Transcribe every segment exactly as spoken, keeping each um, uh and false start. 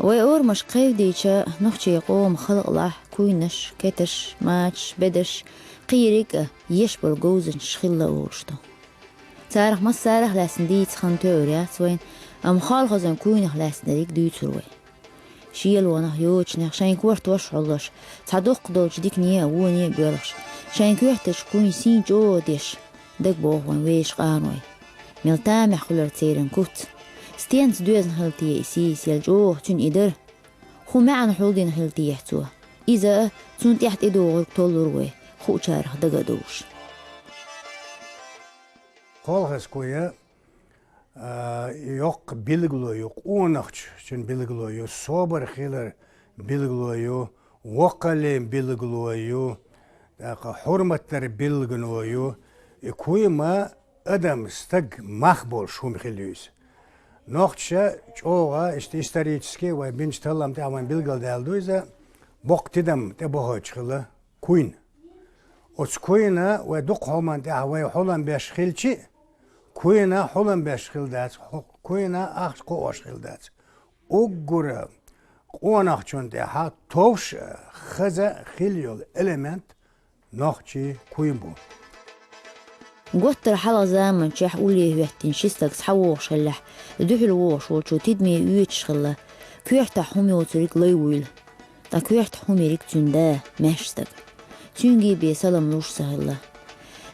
Вай орамаш кхевдийча, нохчий къоман халкъалахь куйнаш, кеташ, мачаш, бедаш, кхийриг а еш болу говзанчаш хилла олуш ду. Царах массарах лаьцна дийца хан тоьур яц вайн, амма халхазан куйнах лаьцнариг дуьйцур вай. Шелонах, йочанех шайн кортош а хьуллаш, цхьа доккха долчу дикане а, воне а боьлхуш, шайн коьртачу куйн сий чӀогӀа деш, дагабоху вайн вешан къаной. Мел тамехь хуьлура церан куц. Стенца доьзна хилла те и сий, сел чӀогӀа цуьнан и дара. ХӀун маьӀна хьулдина хилла техьа цо? Иза а, цунна тӀехь тӀедогӀург толлур вай, хуучарах дага а довш. Кхолхас куй а, а, йоккха билгало ю, къонахчун билгало ю, собар хилар билгало ю, воккхаллин билгало ю, тӀаккха хьурмат дар билгало ю. И куй ма адам, стаг мах болуш хӀума хилла ю иза. Нохчаша чӀогӀа, иштта исторически вай бинчу таллам тӀехь вайн билгалдаьлла ду иза, боккха тидам тӀебохуьйтуш хилла куйна. Оцу куйна вай дукха хӀуманна тӀехь вай хьулам беш хилчи а, куйна хьулам беш хилла дац, хьу-, куйна ахча кхоош хилла дац. Уггара къонахчун тӀехь товш а, хаза а хилла йолу элемент нохчийн куй бу. Готтара хьалха заманчохь улле хӀоьттина ши стаг схьавогӀуш хиллехь, дуьхьал вогӀуш волчо тидаме оьцуш хилла, коьртахь хӀума йоцург лай вуйла. Ткъа коьртахь хӀума ерг цуьнан да, маьрша стаг. Цуьнга бен салам луш ца хилла.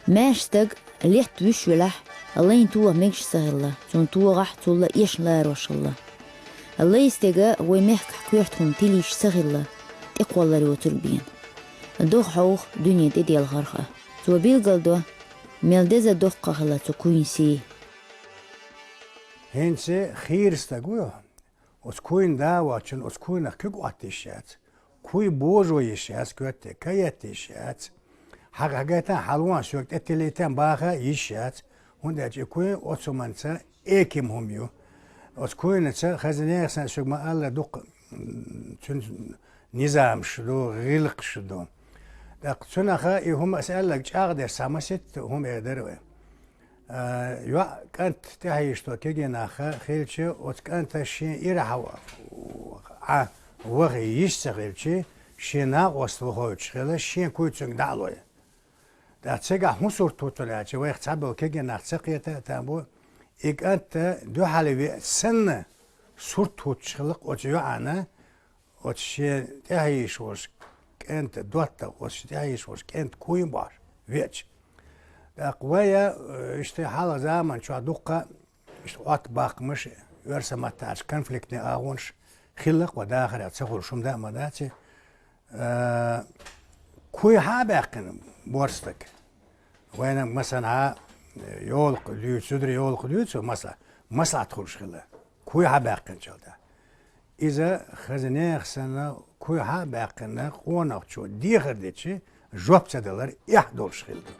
Маьрша стаг летта вуьш велахь, лайн тоха мегаш ца хилла, цунна тогӀахь цул а эшна ларош хилла. Лай стеган вай мехкахь коьрта хӀума тилийш ца хилла, тӀекхоллар йоцург бен. ДогӀа хьовха дуьне тӀеделхарх а. Цо билгалдо, мел деза доккха хилла цу куйн сий. ХӀинца хийра стаг ву, оцу куйн да воцчунна оцу куйнах куьг Ӏотта йиш яц. Куй божо йиш яц коьрте, каетта йиш яц. Хьага хьагайтан хьалван соьга тӀетиллийтан баха йиш яц, хӀунда аьлча и куй оцу хӀуманца эким хӀума ю. Оцу куйнаца хаза нехан санна соьга ма-аллара дукха, м, цуьнан низамаш ду, гӀиллакхаш ду. ТӀаккха цунаха и хӀума аса аьлларг чӀагӀдеш цхьа маситта хӀума эр дара вай. А, йоӀ кӀант тӀехьийшто кегий нах хилча, оцу кӀанта шен ирахь Ӏа ваха йиш ца хилчи, шен накъост вахойтуш хила, шен куй цуьнга дӀа а лой. ТӀаккха цигахь хӀун сурт хӀуттур аьлча, вайх цхьаболу кегий нах ца кхета а там бу, и кӀант дуьхьал веа санна сурт хӀуттуш хилла оцу йоӀана, оцу шен тӀаьхьа йиш волуш кӀентан доттагӀа, оцу шен тӀаьхьа йиш волуш кӀентан куйна бохьуш веача. ТӀаккха вай, э, иштта хьалха заман чохь дуккха иштта Ӏоттабаккхамаш, оьрсийн маттахь аьлча конфликтный агӀонаш хилла-кх вай дахарехь, ца хуьлуш хӀума да а ма дац и. Э, куй хьа а баьккхина, борстаг. Вайна, масала, хьа, э, йолах дуьйцу, зударий йолах дуьйцу, масала, маслаӀат хуьлуш хилла. Куй хьа а баьккхинчул тӀаьхьа. Иза хаза нехан санна куй хьа а баьккхина, къонахчо дехар дичи, жоп ца далар эхь долуш хилла ду.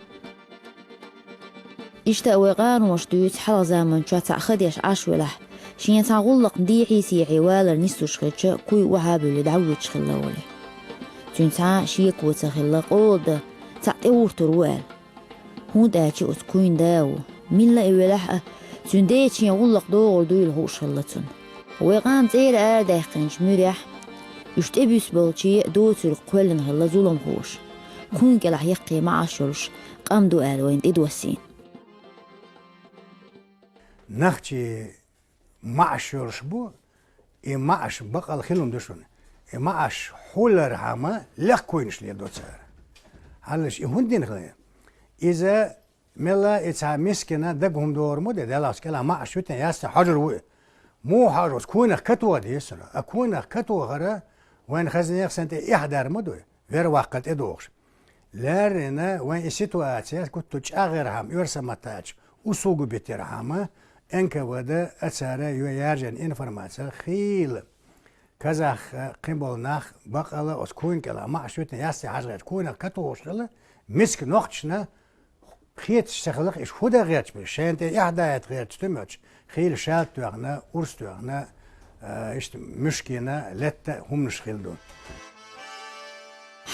Иштта вай къаноша дуьйцу хьалха заман чохь цхьаъ ха деш Ӏаш велахь, шен цхьа гӀуллакхна дехьий-сехьий валар нислуш хилча, куй охьа а буьллий дӀавоьдуш хилла волий. Цуьнан цхьа а шеко ца хилла, къола дан, цхьаъ тӀе гӀуртур ву аьлла. ХӀунда аьлча оцу куйн да ву. Милла а велахь а, цуьнан дечийн гӀуллакх догӀур дуйла хууш хилла цунна. Вай къам цӀера арадаьккхинчу муьрехь, уьш тӀебуьсу болчий доцург кхоьллина хилла зуламхоша. Куйна кӀелахь яккхий маӀаш йолуш къам ду аьлла вайна тӀедоссийна. Нахчий маӀаш йолуш бу, и маӀаш бакъал хилла ду шуна. И маӀаш хьулархьама лекха куйнаш леладо цара. Хьаллаш и хӀунда дина хила? Иза мелла и цхьа мискина дага хӀума догӀур ма ду, делахь кӀелахь маӀаш витина яц те хьожур ву и. Муха хьожу, оцу куйнах катоха деза цунах. А куйнах катохара вайн хаза нехан санна тӀе эхь дар ма ду, вер ваккхал тӀедогӀуш. Леррина вайн и ситуаци гуттар чӀагӀъярхьама, оьрсийн маттахь аьлча, усугубить ярхьама, Н К В Д а цара йо яржийна информаци хийла. Казах, кхин болу нах бакъала оцу куйна кӀелахь маӀаш витина яц те хьажа гӀерташ, куйнах катухуш хилла, миска нохчашна кхеташ ца хилла-кх, уьш хӀун дан гӀерташ бу, шайна тӀе эхь даийта гӀерташ ду моьттуш, хийла шаьлта тоьхна, урс тоьхна, а, иштта муьшкина летта хӀуманаш хилла ду.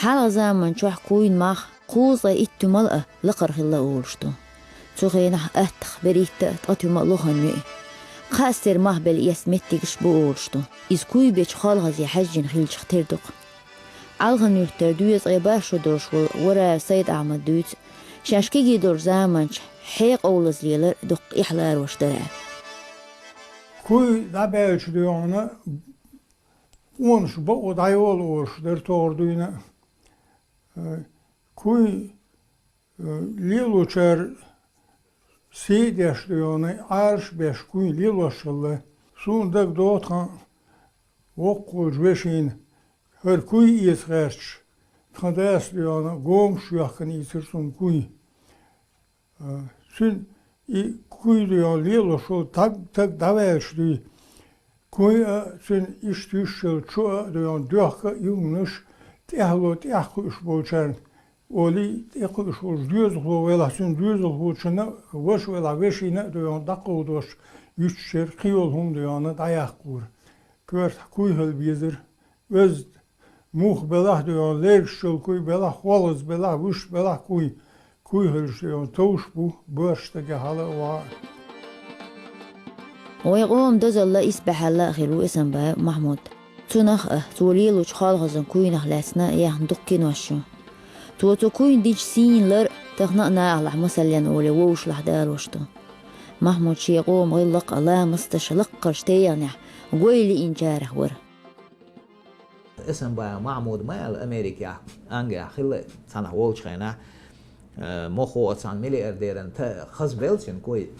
Хьалха заман чохь куйн мах кхузткъе итт туьмал а лакхара хилла олуш ду. Цу хенахь аттах берхӀитта а, ткъа туьма а лохана ю и. Кхаъ сера мах белла эцна меттигаш бу олуш ду. Иза куй бечу Халхазе хьаьжжина хилчах тера ду-кх. Ӏалхан-Юьртара доьзткъе бархӀ шо долуш волу Вараев Сайд-Ахьмада дуьйцу, шаьш кегий долчу заманчохь хьекъовлаза лелар дуккха эхь ларош дара. Куй дӀабаьлча дуьйна, къонаш бакъо дӀайолу олуш дара тохара дуьйна. Э, куй, э, лелочара сий а деш дуьйна, Ӏалаш а беш куй лелош хилла. Суна дага догӀу тхан воккхалчу вешина, хӀара куй эца гӀерташ, тхан дас дуьйна, гомаш йоьхкина ийцира цунна куй. А, цуьнан и куй дуьйна лелош волу таг, таг дӀаваьлча дуьй. Куй а, цуьнан иштта йиш йолу чу а дуьйна доьхка а юхнаш тӀаьхьало тӀаьхьакхуьуш болчарна, олий тӀекхуьуш волчу доьзалхо велахь, цуьнан доьзалхочунна а, ваша велахь, вешина а дуьйна дӀакховдош юьтуш яра, кхин йолу хӀума дуьйна дӀаяккхора. Коьртахь куй хила безара. Оьзда, муха белахь а дуьйна, лергаш йолу куй белахь, холхаза белахь, вуьшта белахь куй, куй хилча дуьйна товш бу боьрша стаге хьала а, ваха а. Вайн къоман дозалла а, исбаьхьалла а хир ву Эсамбаев Махьмуд. Цунах а, цо лелочу Халхазан куйнах лаьцна яьхна дукха кинош ю. Цо цу куйна динчу сийна лар а тахана а нахалахь масаллина олий вовшашлахь далош ду. Махьмуд шен къоман гӀиллакх а, ламасташ а лаккхарчу тегӀанехь гой лиъначарах вара. Эсамбаев Махьмуда ма аьлла, Америкехь, Англехь хилла цхьанхьа волчу хенахь, э, мохо оцу цхьана миллиардеран та хазбелла цуьнан куй.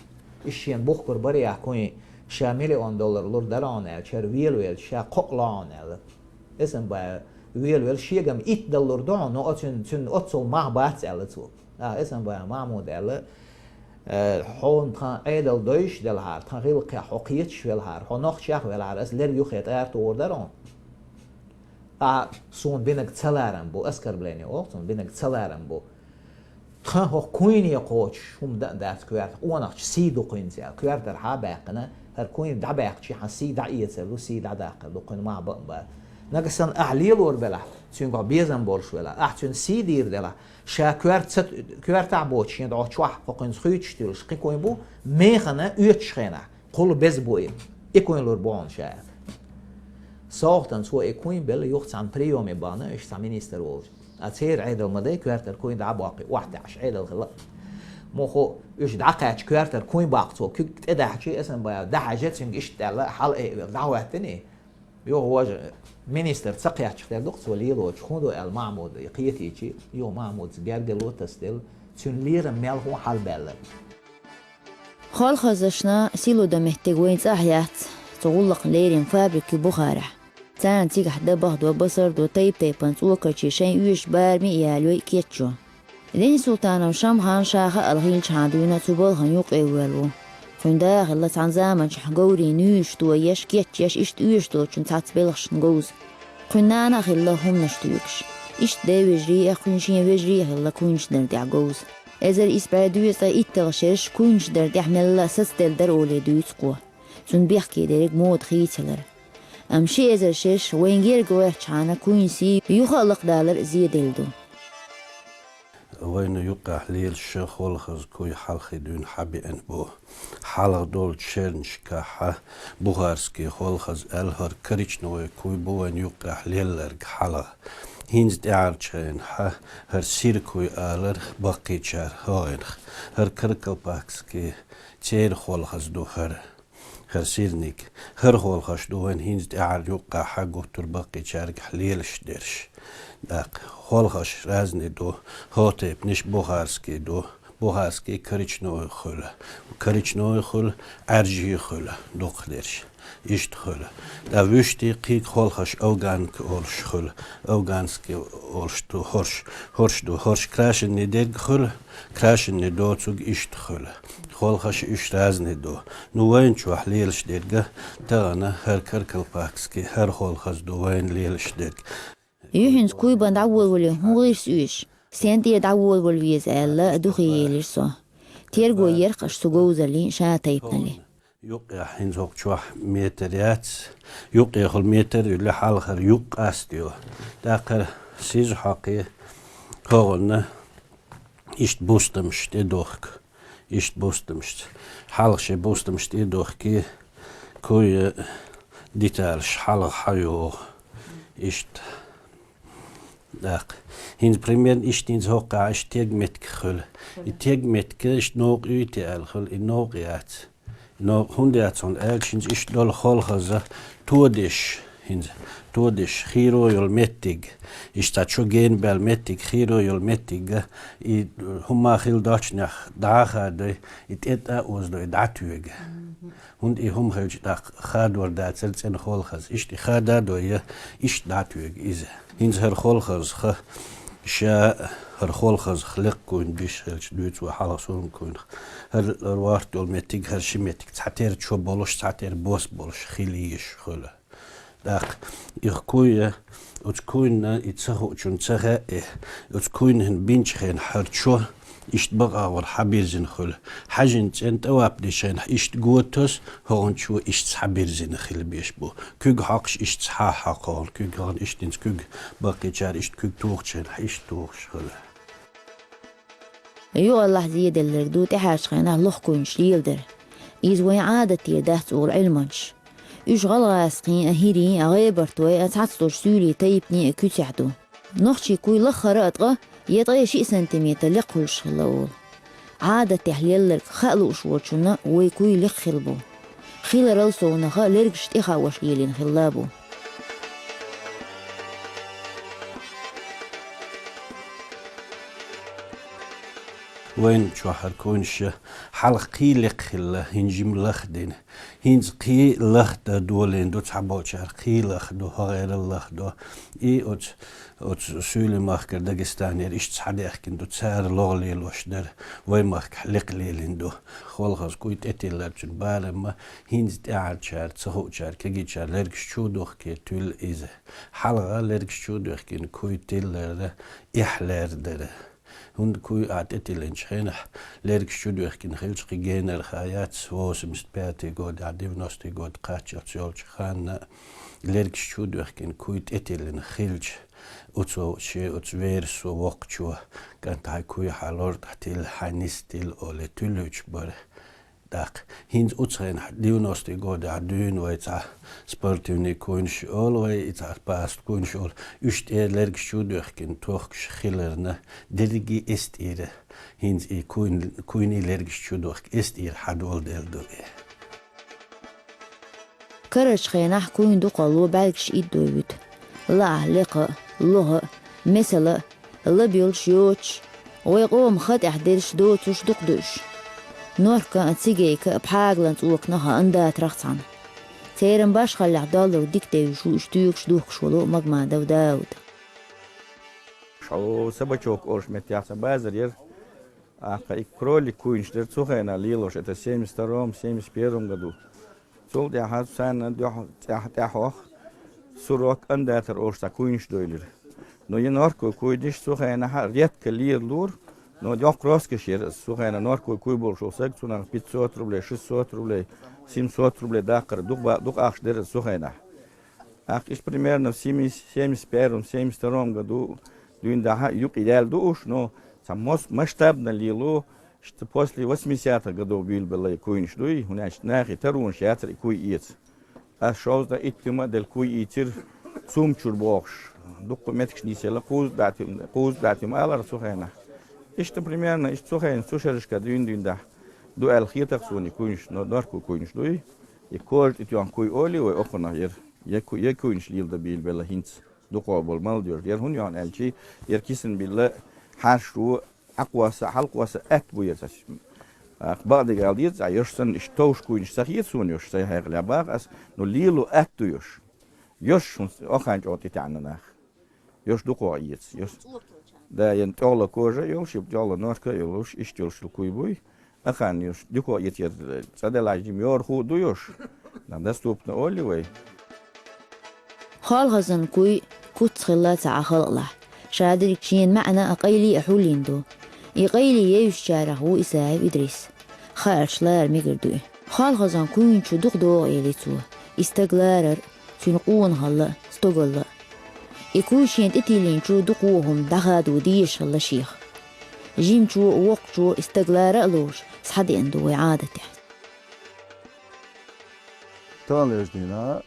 Иза шена бухкур барехь куй, ша миллион доллар лур дара хьуна аьлла, чара велавелча, ша кхоъ ло хьуна аьлла. Эсамбаев велавелла, шегам итт далла лур ду хьуна, но оцуьнан, цуьнан оццул мах бац аьлла цо. А, Эсамбаев Махьмуда аьлла, э, хьуна тхан Ӏедал дойуш делахьара, тхан гӀиллакхех хьо кхеташ велахьара, хьо нохчех велахьара, аса лерг юххе тӀара тухур дара хьуна. Ахьа суна бинарг ца ларам бу, оскорбление олу цунна, бинарг ца ларам бу. Тхан хӀокху куйне кхочуш хӀума дан а дац коьрта, къонахчу сий ду кхуьнца аьлла. Коьртара хьа а баьккхина, хӀара куйна дӀабаьккхича, хьан сий дӀаэцар ду, сий дӀадаккхар ду, кхуьнан мах бан а бан. Нагахь санна ахь лелор белахь, цуьнга хьо безам болуш велахь, ахь цуьнан сий дийр делахь, ша коьрта ца, коьртахь боцуш, шен дӀо чохь хӀокхуьнца хуьйцуш туьллуш кхин куй бу, механа оьцуш хенахь. Кхулла беза бу и. И куй лур бу хьуна ша аьлла. Сохтан цо и куй белла юха цхьана приёме бахана, уьш цхьа министр волчу. А церан Ӏедал ма дай, коьртара куй дӀа а боккхий, охьатаьӀаш Ӏедал хилла. Муху уьш дӀакхаьчча, коьртара куй баккха цо куьг тӀе дахьачий, Эсамбаев дӀахьаьжча, цуьнга иштта аьлла, хьала а эвелла, дӀахӀоьттиний. Юха важа министр ца кхетча хир ду-кх цо лелочух хӀун ду аьлла Махьмуда кхетийчий, юха Махьмудаца гергарло тасаделла, цуьнан лерам мел хӀун хьалабаьлларг. Холхазашна сий ло дан меттиг вайн цӀахь яц, цу гӀуллакхна лерина фабрика ю Бухарехь. Царна цигахь дабагӀа до, басар до, тайп-тайпана цӀокачий шайн оьшучу барамехь а ялайой, кечйо. Дени Султанов Шамхан ша хаала хилчахьана дуьйна цу балхана юкъе воьлла ву. Кхуьнан да а хилла цхьана заманчохь говрийн нуьйш тоеш, кечъеш, иштта оьшуш долчун цхьацца белхашна говза. Кхуьнан нана а хилла хӀуманаш туьйгуш. Иштта ден вежарий а, кхуьнан шен вежарий а хилла куьйнаш дар тӀехь говза. Эзар исс бӀе дезткъе итталгӀа шераш куьйнаш дар тӀехь мелла а сацаделла дара олий дуьйцу кхо. Цунна бехке дерриг мода хийцалара. Амма ши эзар шераш вайн герга гӀоьртчахьана куьйнан сий юха а лакхадалар зеделла ду. Вайна юккъехь лелаш ши холхазан куй хьалхе дуьйна хьабеана бу. Хьалха долчу шернашкахь Бухарский холхаз аьлла хӀара коричневый куй бу вайна юккъехь лелларг хьалха. ХӀинца тӀаьхьарчу хенахь хӀара сира куй алара баккхийчара хӀокхуьнах. ХӀара Каракалпакский церан холхаз ду хӀара. ХӀара сирник, хӀара холхаш ду вайн хӀинца тӀаьхьара юккъехь гуттар а баккхийчаьргахь лелаш дерш. ТӀаккха холхаш разный ду, хӀокху тайпанаш бухарский ду, бухарский коричневый хуьлу, коричневый хуьлу, Ӏаьржий хуьлу, дукхахдерш. Иштта хуьлу. ТӀаккха вуьшта кхин а холхаш афганка олуш хуьлу, афганский олуш ду хӀорш, хӀорш ду, хӀорш крашенный дерг хуьлу, крашенный доцург иштта хуьлу. Холхаш уьш разный ду. Ну, вайн чохь лелаш дерг а, тахана хӀара каракалпакский, хӀара холхаз ду вайн лелаш дерг. Юьхьанца куй бан дӀаволавале хӀун гӀирс оьшу? Стен тӀера дӀаволавала веза аьлла, духе елира со. Терго ерх аша цу говзаллин ша тайпанали. Юккъехь хӀинца хӀокху чохь метр яц. Юккъехула метр юьллу, хьалхара юккъаст ю. ТӀаккха сиза хьокхий хӀогӀанна иштта бустамаш тӀедохку. Иштта бустамашца. Хьалха шен бустамаш тӀедохкий, Куй деталаш хьалха хьайогӀу. Иштта. ТӀаккха. ХӀинца примерно иштта хӀинца хӀокху хьаьжча тегметтиг хуьлу. И тегметтиг иштта новкъа юй те аьлла хуьлу, и новкъа яц. Но хӀунда яц хьуна аьлча, хӀинца иштта долу холхаза тодеш, хӀинца тодеш хийро йолу меттиг, иштта чу генабаьлла меттиг, хийро йолу меттиг, и хӀумма хила доцчунехь дӀа а хадой, и тӀе тӀе а озадой, дӀатоьга. ХӀунда и хӀума хилча тӀаккха хадор дацара цӀена холхаза. Иштта и хада а дой, иштта дӀатоьга иза. ХӀинца хӀара холхазах, ша хӀара холхазах лекха куйна диш хилча дуьйцу вай хьалха сурма куйнах. ХӀара, хӀара ворта йолу меттиг, хӀара ши меттиг, цхьатера чо болуш, цхьатера бос болуш хила йиш хуьлу. ТӀаккха и куй, оцу куйна и ца хуучунна ца хаьа, оцу куйна хӀинца бинчу хенахь хӀара чо, иштта бакъагӀор хьабирзина хуьлу. Хьаьжин цӀена тӀавап дечу хенахь иштта го тосу, хӀокхуьнан чо иштта схьабирзина хила беш бу. Куьг хьокхуш иштта схьа а хьокху хьуна, куьг хьокхуш иштта, хӀинца куьг баккхийчара иштта куьг тухучу хенахь иштта тухуш хуьлу. Юкъаллахь зеделларг ду тӀаьхьарчу хенахь лохкуьйнаш леладар. Иза вайн Ӏадатера дац олу Ӏилманчаш. Уьш гӀалгӀазкхийн а, хӀирийн а, гӀебартойн а, цхьацца долчу суьйлийн тайпанийн а куьцехь ду. Нохчийн куй лаххара а ткъа, я ткъе шиъ сантиметр лекха хуьлуш хилла олу. Ӏадатехь лелларг хаа лууш волчунна вай куй лекха хилла бу. Хиларал совнаха лергаш тӀехьа ваша лелийна хилла бу. Вайна чохь хӀара куйнаш хьалха кхин лекха хилла, хӀинца жима лахдина. ХӀинца кхин лахдан долийна ду, цхьаболчара кхин лахдо, хӀокхерал лахдо. И оцу, оцу суьйлий махкара Дагестанера иштта схьадаьхкина ду, цара логӀа лелош дара, вай махкахь лекха лелийна ду. Холхаза куй тӀетилларчун барамма хӀинца тӀаьхьарчара, ца хуучара, кегийчара лергаш чу дохке туьлла иза. Хьалха лергаш чу доьхкина куй тиллар эхь лердара. ХӀунда куй а тӀетиллинчу хенахь, лергаш чу доьхкина хилча кхин генара хан яц, восемьдесят пятый годехь, девяностый год кхаччалц йолчу ханна лергаш чу доьхкина куй тӀетиллина хилча, оцо шен оцу верасо воккхачо, кӀант, хьайн куй хьан лор тӀе тилла, хьайн ниса тилла олий, туьллуьйтуш бара. ТӀаккха хӀинца оцу хенахь девяностый годехь дуьйна вай цхьа спортивный куйнаш олу вай, и цхьа паста куйнаш олу, уьш тӀера лергаш чу доьхкина тохкаш хиларна, дерриге эстийра. ХӀинца и куйн-, куйний лергаш чу дохка эстийра хьадоладелла ду и. Карарчу хенахь куйна дукхалло бӀаьргаш иддо вуьту. Лаахь лекха а, лоха а, месала а, лаб йолуш, йоцуш, вай къоман хан тӀехь дерш, доцурш дукха ду уьш. Норка а, цигейка а, пхьагалан цӀоканах а андатарах цхьаьна. Церан башхаллехь доллург дика девзаш ву уьш туьйгаш духкуш волу Магмадов Дауд. Шо Собачок олуш меттехь цхьа базар яра. Ахка и кролик куйнаш дара цу хенахь лелош, это семьдесят втором, семьдесят первом году. Цул тӀаьхьа царна дуьхьа тӀаьхьа-тӀаьхьох сурок, андатар олуш цхьа куйнаш дойлира. Но и норкой куйнаш цу хенахь редко лелалора, но доккха роскошь яра иза. Цу хенахь норкой куй болуш волу саг, цунах пятьсот рублей, шестьсот рублей, семьсот рублей даккхар, дукха ба-, дукха ахча дара иза цу хенахь. Ахка иштта примерно в семьдесят, семьдесят первом, семьдесят втором году дуьйна дахьа юкъа яьлла ду уьш, но цхьа мос-, масштабно лело, иштта после восьмидесятых годов буьйлабелла и куйнаш дуй, хӀунда аьлча нахе таронаш яцара и куй эца. Ас шовзткъа иттимма а делла куй ийцира цум чуьра бохуш. Дуккха меттигаш нийсъелла, кхузткъа бӀе тимма, кхузткъа бӀе тимма алара цу хенахь. Иштта примерно, иштта цу хенахь, цу шерашка дуьйна-дуьйна дахьа ду аьлла хетара суна и куйнаш, но норкой куйнаш дуй. И кожа тӀе тоьхна куй олий вай окхунах яра. Я ку-, я куйнаш леладан буьйлабелла хӀинца дукхох болу молодёжь яра, хӀунда аьлча, яра кисана билла хьаьршо, Ӏакхосса, хьалакхосса атта бу яра цхьа. Ахка бакъдерг ала деза, а йош санна, иштта товш куйнаш ца хета суна йош, сайн хьекъале баха ас, но лело атта ду йош. Йош хӀунца охьан чӀогӀа тӀетаьӀна нах. Йош дукхох эца, йош. Да, ян тӀехула кожа а йолуш, тӀехула норка а йолуш, иштта йолуш куй буй. Ахьан йош, дукхох эца яра, цӀа делахь жима йорах а ду йош. Нах доступно олий вай. Холхазан куй куц хилла ца Ӏа халкъалахь. Ша дерриг шена маьӀна а, къайле а хьулйина ду. И къайле евзачарах ву Исаев Идрис. Хаарш лара мегар ду и. Холхазан куйна чу дукха догӀу элий цо. И стаг ларар а, цуьнан къонахалла а, стогалла а. И куй шена тӀетиллинчу дукхо хӀума дӀахадо дезаш хилла шех. Жимачо а, воккхачо а и стаг лара а лоруш, схьадеана ду вай Ӏадатехь. таханлерчу дийнахь,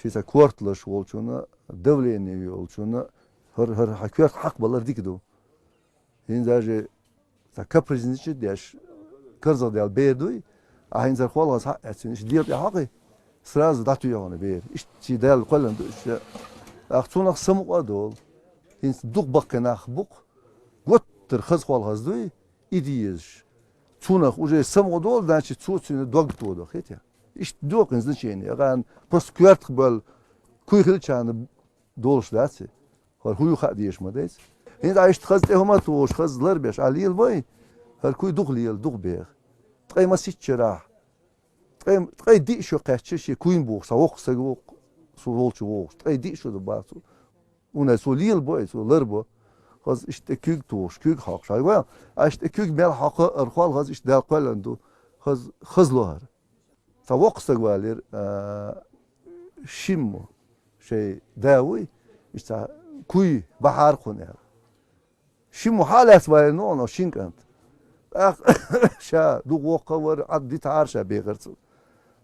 шен цхьа корталаш волчунна, давление йолчунна, хӀара, хӀара хьан коьрта хьакхабалар дика ду. ХӀинца даже цхьа капризничать а деш, карзах даьлла бер дуй, ахьа хӀинца хӀара холхаза схьа а эцна, иштта дегӀа тӀе хьокхий, сразу дӀатоьхна бер. Иштта шен даьлла кхоьллина ду иштта. ТӀаккха цунах самукъа а долу. ХӀинца дукха баккхий нах бу-кх, гуттар хаза холхаза дуй, и де езаш. Цунах уже самукъа долу, значит, цо цуьнан дог тодо, хетий? Иштта доккхий значение, гӀан просто коьртах боьлла куй хилчарна долуш дац и. ХӀара хӀун ю хаа дезаш ма дац. ХӀинца Ӏа иштта хаза тӀе хӀума а тухуш, хаза лар беш, Ӏа лелабой, хӀара куй дукха лела, дукха беха. Ткъе масийтта шарахь, ткъе, ткъе диъ шо кхаьчча, шен куйна бохуш, цхьа воккха стаг ву-кх, со волчу вогӀуш, ткъе диъ шо ду бах цо. Уна цо лелабой, цо ларбо. Хаза иштта тӀе куьг тухуш, куьг хьокхуш. Хьай вай, Ӏа иштта тӀе куьг мел хьокха, хӀара холхаза иштта даьлла кхоьллина ду, хаза, хаза ло хӀара. Цхьа воккха стаг валийра, а, Шимма, шайн да вуй, иштта куй бахьара кхунна аьлла. Шимма хьа а лаьцна валийна оха шин кӀант. ТӀаккха ша дукха воккха а вара, Ӏад дитахьара ша бехарца.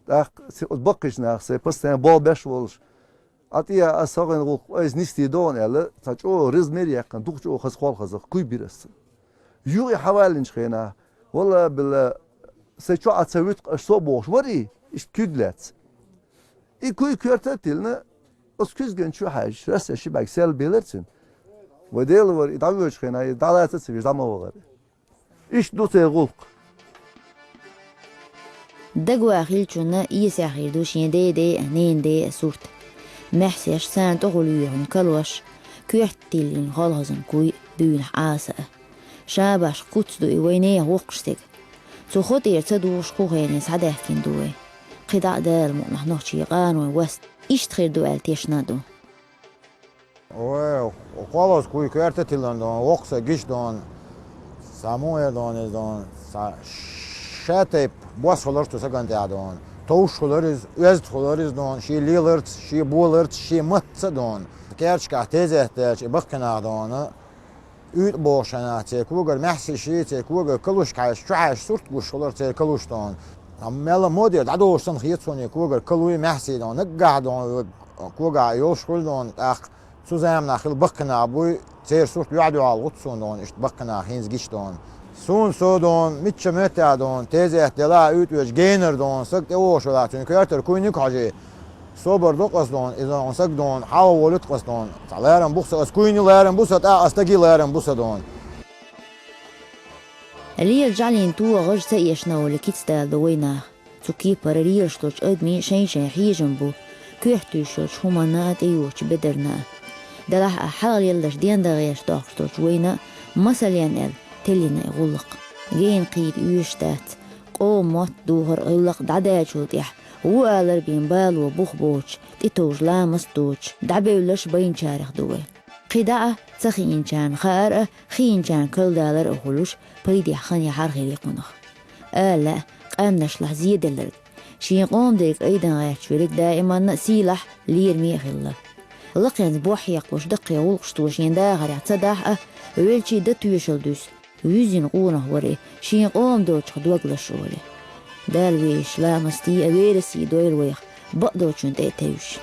ТӀаккха се-, оцу баккхийчу наха сайн постоянно болх беш волуш, Ӏа тӀе а аса хӀокхуьнан гӀуллакх айса нисдийр ду хьуна аьлла, цхьа чӀогӀа реза мер а яьккхина, дукха чӀогӀа хаза холхазах куй бира аса. Юха и хьаваллинчу хенахь, валла-билла, сайн чохь Ӏа ца вуьту-кх аш со а бохуш вара и, иштта куьг лаьцна. И куй коьрта а тиллина, оцу куьзган чу хьаьжча, расса ши бӀаьрг сел белира цуьнан. Вай Дела вара, и дӀавоьдучу хенахь, и дӀалаца а ца веш, дӀа ма вахара. Иштта ду церан гӀуллакх. Дагван хиллачунна эсехь хир ду шен ден ден а, ненан ден а сурт. Маьхьсеш, царна тӀехула юьйхина калош, коьрта тиллина холхазан куй а, буьйнахь Ӏаса а. Ша башха куц ду и вайн нехан воккхачу стеган. Цу хӀо тӀера ца духуш кху хене схьадаьхкина ду вай. КхидӀа а Дала мукъанахь нохчийн къанойн васт иштта хир ду аьлла тешна а ду. Ой, кхоллаза куй коьрта тиллина дон, воккха са гиш дон, са муха дон иза дон, са ша тайпа бос хилар цу саган тӀехь дон. Товш хилар иза, оьзда хилар иза дон, шен леларца, шен боларца, шен матца дон. Керчкахь тезет даьлча и баккхинах дон, уьйтӀа бохуш хьенах церан когара маьхьсий ший, церан когара калуш кхьаьш, чу хьаьш сурт гуш хилар церан калуш дон. Амма мелла модера дӀадолуш санна хета суна и когара калуй маьхьсий дон, наггахь дон, когахь йолуш хуьлу дон, тӀаккха цу заманахь хилла баккхинах буй, церан сурт юьхь-дуьхьал гӀутту суна дон, иштта баккхинах хӀинца гича дон. Суна со дон, мичча меттехь дон, тезет делахь а уьйтӀа веза генара дон, саг тӀевогӀуш велахь, цуьнан коьртара куйниг хьожий. Собар до-кх ас дон, иза хьуна саг дон, хьалха волуьйту-кх ас дон. Цхьа ларам бу-кх сан, ас куйни ларам бу сан, тӀаккха ас стаги ларам бу сан дон. Лела жӀалин тоха гӀаж ца эшна волу кицдала ду вай нах. Цу кепара лелаш долчу адамийн шайн-шайн хьежам бу, коьрта туьйсучу хӀуманна а, тӀейогӀучу бедарна а. Делахь а хьалха лелларш ден дан гӀерташ дохкуш долчу вайна а, масален аьлла, теллина и гӀуллакх. Генахь кхийда оьшуш дац, къоман мотт духар гӀиллакх дӀадаьллачул тӀаьхьа, ву алар бен бало бух боцуш, тӀетовжа ламаст доцуш, дӀабевлларш байначарех ду вай. КхидӀа а, ца хиъначарна хаар а, хиъначарна карладалар а хуьлуш, пайдехь хан яхьар хир ю кхунах. Ала лаьа, къаьмнашлахь зеделларг, шен къоман дерг айдан гӀерташ верг даиманна а сийлахь, лераме а хилла. Лакхенца бохь хьекхалуш даккхий гӀуллакхаш цо шен дахарехь ца дахь а, велчий дан тоьшалла дуьсу, вуьззина къонах вара и, шен къоман долчух доглаш олий. Дала везачу ламастий а, верасий а дойла вайх, бакъдолчунна тӀе а тевжаш.